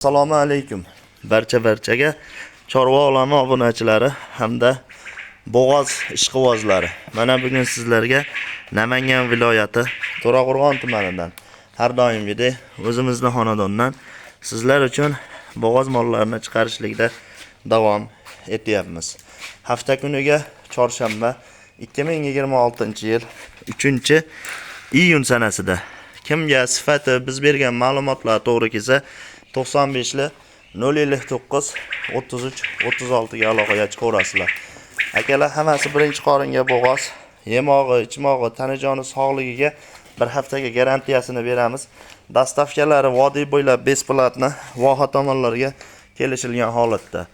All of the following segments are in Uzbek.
Assalomu alaykum barchaga chorva olami obunachilari hamda bo'g'oz ishqibozlari. Mana bugun sizlarga Namangan viloyati To'raqo'rg'on tumanidan har doimgidek o'zimizni xonadondan sizlar uchun bo'g'oz mollarini chiqarishlikda davom etyapmiz. Hafta kuniga chorshanba 2026-yil 3-iyun sanasida kimga sifati biz bergan ma'lumotlar to'g'ri kelsa 95 li 059 33 36 ga aloqaga chiqaverasizlar. Akalar, hammasi birinchi qoringa bo'g'oz, yemog'i, ichmog'i, tanijoni sog'ligiga bir haftaga garantiyasini beramiz. Dastavkalari vodiy bo'ylab bесплатно voha tomonlarga kelishilgan holatda.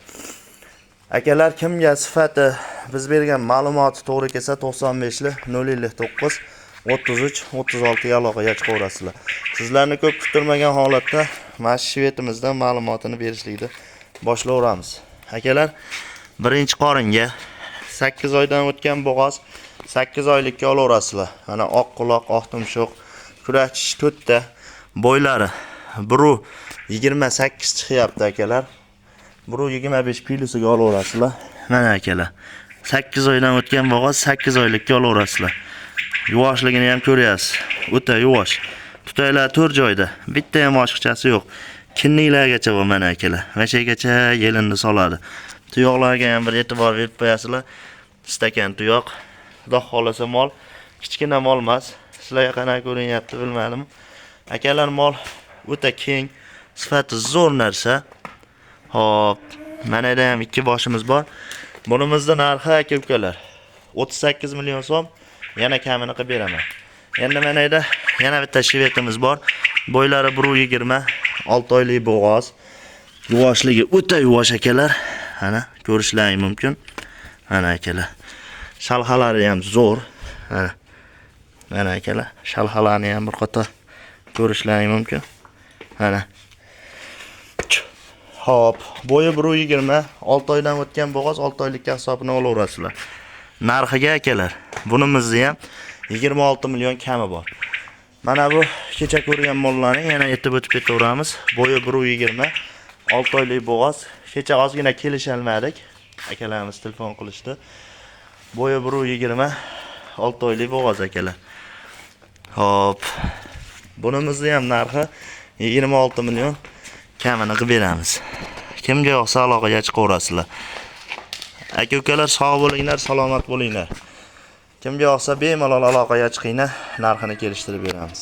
Akalar, kimga sifati biz bergan ma'lumoti to'g'ri kelsa 95 li 059 33 36 ga aloqaga chiqaverasizlar. Sizlarni ko'p kuttirmagan holatda mana shu shvetimizdan ma'lumotini berishlikni boshlayveramiz. Akalar, birinchi qoringa 8 oydan o'tgan bo'g'oz 8 oylikka olaverasizlar. Mana oq quloq, oq tumshuq, kurak tish 4 ta, bo'ylari 1.28 chiqyapti akalar. 1.25 pilusiga olaverasizlar. Mana akalar. 8 oydan o'tgan bo'g'oz 8 oylikka olaverasizlar. Yuvoshligini ham ko'ryapsiz. O'ta yuvosh. Tutaylar 4 joyda. Bitta ham oshiqchasi yo'q. Kinniklargacha bor mana akalar. Mana shu yergacha yelinni soladi. Tuyoqlarga ham bir e'tibor berib qo'yasizlar. Stakan tuyoq. Xudo xolasa mol kichkina mol emas. Sizlarga qanaqa ko'rinyapti bilmadim. Akalar, mol o'ta keng, sifati zo'r narsa. Hop, mana yerda ham ikki boshimiz bor. Bunimizni narxi aka ukalar 38 million so'm, yana kamini qilib beraman. Endi mana yerda yana bitta shvetimiz bor. Bo'ylari 1.20, 6 oylik bo'g'oz. Yuvoshligi o'ta yuvosh akalar. Mana ko'rishlaring mumkin. Mana akalar. Shalxalari ham zo'r. Mana. Mana akalar, shalxalarni ham bir qator ko'rishlaring mumkin. Mana. Hop, bo'yi 1.20, 6 oydan o'tgan bo'g'oz 6 oylikka hisobini olaverasizlar. Narxiga akalar, bunimizni ham 26 million kami bor. Mana bu kecha ko'rgan mollarning yana aytib o'tib ketaveramiz. Bo'yi 1.20, 6 oylik bo'g'oz. Kecha ozgina kelisholmadik. Akalarimiz telefon qilishdi. Bo'yi 1.20, 6 oylik bo'g'oz akalar. Hop. Bunimizni ham narxi 26 million kamini qilib beramiz. Kimga yoqsa aloqaga chiqaverasizlar. Aka ukalar, sog' bo'linglar, salomat bo'linglar. Kimga yoqsa bemalol aloqaga chiqinglar, narxini kelishtirib beramiz.